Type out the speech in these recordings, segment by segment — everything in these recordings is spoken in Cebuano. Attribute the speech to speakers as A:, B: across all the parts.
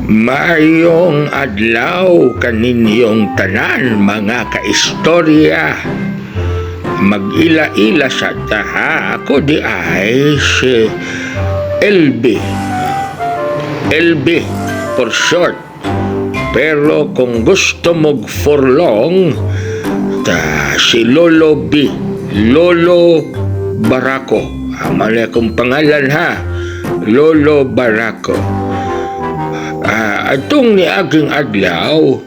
A: Maayong adlaw kaninyong tanan, mga kaistorya. Mag-ila-ila sa taha. Ako diay si LB. LB for short. Pero kung gusto mo for long, ta si Lolo B. Lolo Barako. Ah, mali akong pangalan ha. Lolo Barako. Atong niaging adlaw,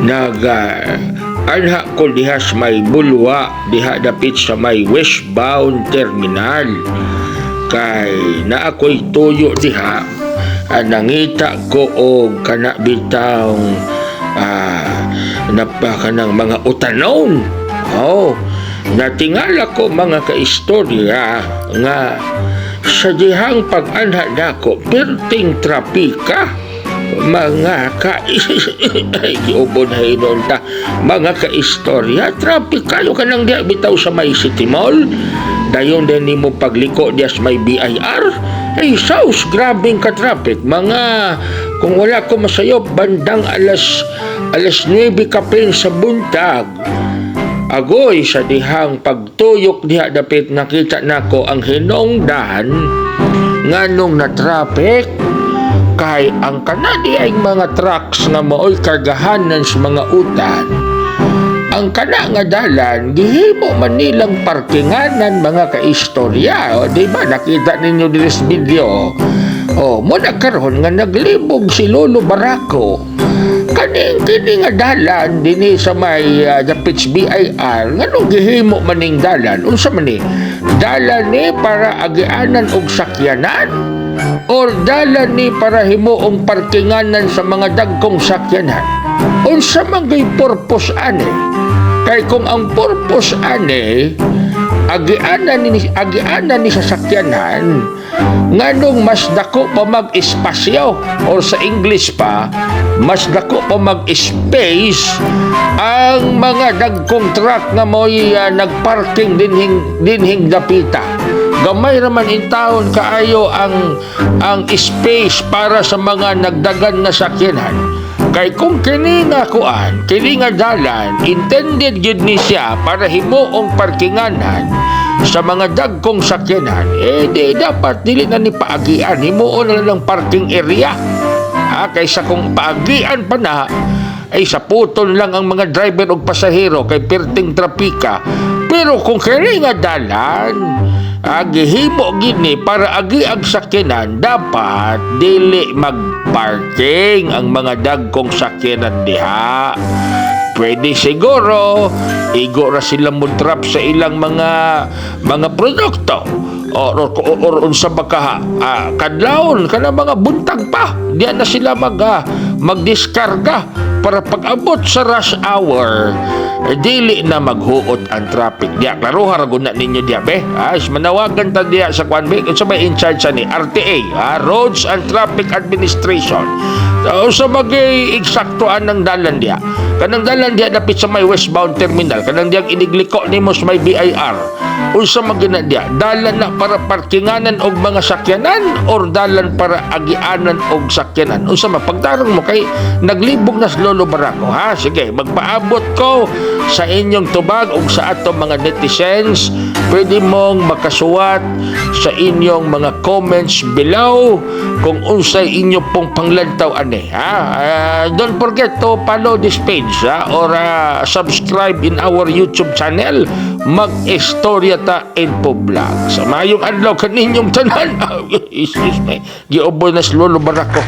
A: nag anha ko diha sa may bulwa diha dapit sa may westbound terminal kay naa ko'y tuyo diha. Nangita ko og kana bitang napa kanang mga utanon. Oh, natingala ko, mga kaistorya, nga sa dihang pag-anha nako, perting trapika, mga ka ay, giubo na hinon ta, mga kaistorya. Traffic kayo kanang diha bitaw sa may City Mall, dayon din nimo pagliko diya sa may BIR. Ay saus, grabing ka traffic. Mga kung wala ko masayop, bandang alas 9 kapin sa buntag. Agoy, sa dihang pagtuyok diha dapit, nakita nako ang hinungdan nganong na traffic, kay ang kanadi ay mga trucks nga maoy kargahanan sa mga utan. Ang kana nga dalan gihimo man nilang parkinganan, mga kaistorya. O, di ba nakita ninyo diri sa video? O mo na karon nga naglibog si Lolo Barako, kaning kini nga dalan dinhi sa may dapit sa BIR, nganong gihimo maning dalan? Unsa man ni dalan ni, para agianan og sakyanan or dalan ni para himuong parkinganan sa mga dagkong sakyanan? Unsa man gay purpose ani? Kay kung ang purpose ani agianan ni sa sakyanan, nganong mas dako pa mag-espasyo, or sa English pa, mas dako pa mag-space ang mga dagkong truck nga mo'y nagparking dinhing dapita? Gamay raman in taon kaayo ang space para sa mga nagdagan na sakyanan. Kay kung kini nga kuan, kini nga dalan, intended gyud ni siya para himuong parkinganan sa mga dagkong sakyanan, eh di dapat dili na ni paagian, himuon na lang parking area. Ha, kaysa kung paagian pa na, ay saputon lang ang mga driver og pasahero kay perting trapika. Pero kung kini nga dalan, gihimo gini para agi ang sakyanan, dapat dili magparking ang mga dagkong sakyanan diha. Pwede siguro igo ra sila mo drop sa ilang mga produkto or unsa ba ka kadlawon kana mga buntag pa diya na sila magdiskarga para pag-abot sa rush hour, eh, dili na maghuot ang traffic diya. Klaruha ra gud na ninyo diya be. Ay, manawagan ta diya sa kwan be, unsa may in charge ani RTA, Roads and Traffic Administration. Sa magay eksaktoan ng dalan diya, kanang dalan diya dapit sa may westbound terminal, kanang diyang inigliko nimo sa may BIR, unsa man gina diya? Dalan na para parkinganan og mga sakyanan or dalan para agianan og sakyanan? Unsa man pagtarong mo? Kay naglibog na sa Lolo Barako ha. Sige, magpaabot ko sa inyong tubag ug sa atong mga netizens. Pwede mong makasuwat sa inyong mga comments below kung unsay inyo pong panglantaw ani ha. Don't forget to follow this page ha, or subscribe in our YouTube channel, Mag-Istorya Ta Info Vlog. Sa mayong adlaw kaninyong tanan. Excuse me, giubo na si Lolo Barako.